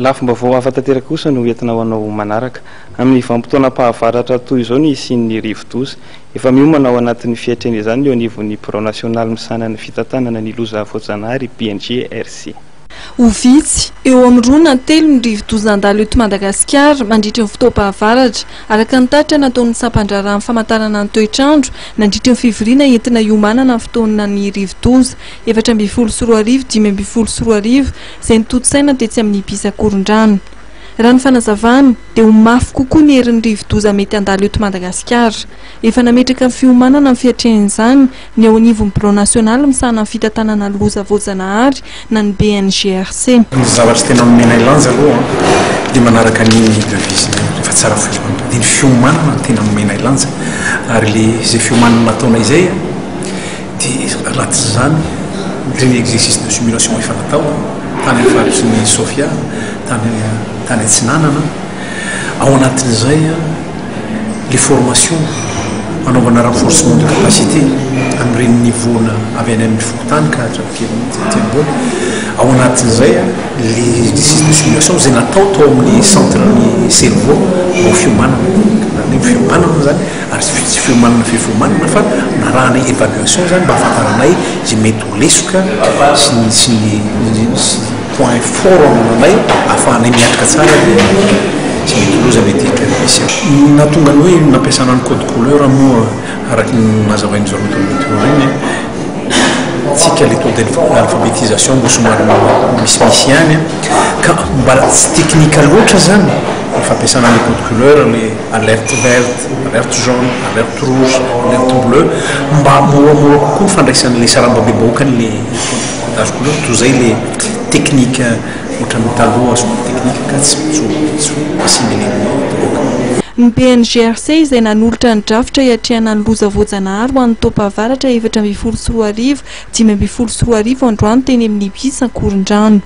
Lafim-baovao hafa tanteraka kosa no entina ho anao manaraka. Amin'ny vanim-potoanam-pahavaratra toy izao ny hisian'ny rivodoza. Efa miomana ao anatin'ny fiatrehana izany ny eo anivon'ny Birao nasionaly misahana ny fitantanana ny loza voajanahary, BNGRC. Ho vitsy, eo amin'ny roa na telo ny rivodoza handalo eto Madagasikara mandritry ny fotoam-pahavaratra, araka ny tatitra nataon'ny sampandraharahan'ny famantarana ny toetr'andro nandritry ny fivoriana entina hiomanana ny fotoanan'ny rivodoza 2014 2015 izay notontosaina tetsy amin'ny Ibis Ankorondrano. Raha ny fanazavana, dia ho mafy kokoa ny herin'ny rivodoza mety handalo eto Madagasikara. Efa nametraka ny fiomanana amin'ny fiatrehana izany ny eo anivon'ny Birao nasionaly misahana ny fitantanana loza voajanahary na ny BNGRC. Ny zavatra tena omenay lanja aloha dia manaraka an'iny devise iny, rehefa tsara fiomanana dia ny fiomanana no tena omenay lanja ary le izay fiomanana nataonay izay dia raha tsy izany ireny exercice de simulation efa natao tany amin'ny faritry ny Sofia, tany tany Atsinanana, ao anatin'izay le formation anaovana renforcement de capacité amin'ireny niveau-na avy any amin'ny fokontany ka hatraty aty ambony, ao anatin'izay le exercice de simulation izay natao tao amin'ny centre-n'ny cerveau mba ho fiomanana, izany hoe fiomanana izany ary tsy fiomanana fe fiomanana fa narahana évaluation izany mba hahafantaranay izay mety ho lesoka sy ny sy ny point fort anananay ahafahanay miatrika tsara ny izay mety ho loza mety hisy eo. Ny nahatonga ny hoe nampiasana ny code couleur moa araka ny nazavain'ny zareo teo teo ireny, tsika le taux d'alphabétisation mbo somary misimisy ihany ka mba tsy technique loatra zany ny fampiasana le code couleur, le alerte verte, alerte jaune, alerte rouge, alerte bleu, mba moramora kokoa ny fandraisan'le sarambabem-bahoaka an'le codage couleur toy izay le technique ohatran'ny taloha somary technique ka tsy tsy ho assimiler-n'ny vahoaka. Ny BNGRC izay nanolotra ny drafitra hiatrehana ny loza voajanahary ho an'ny taom-pahavaratra 2014 2015 androany teny amin'ny Ibis Ankorondrano.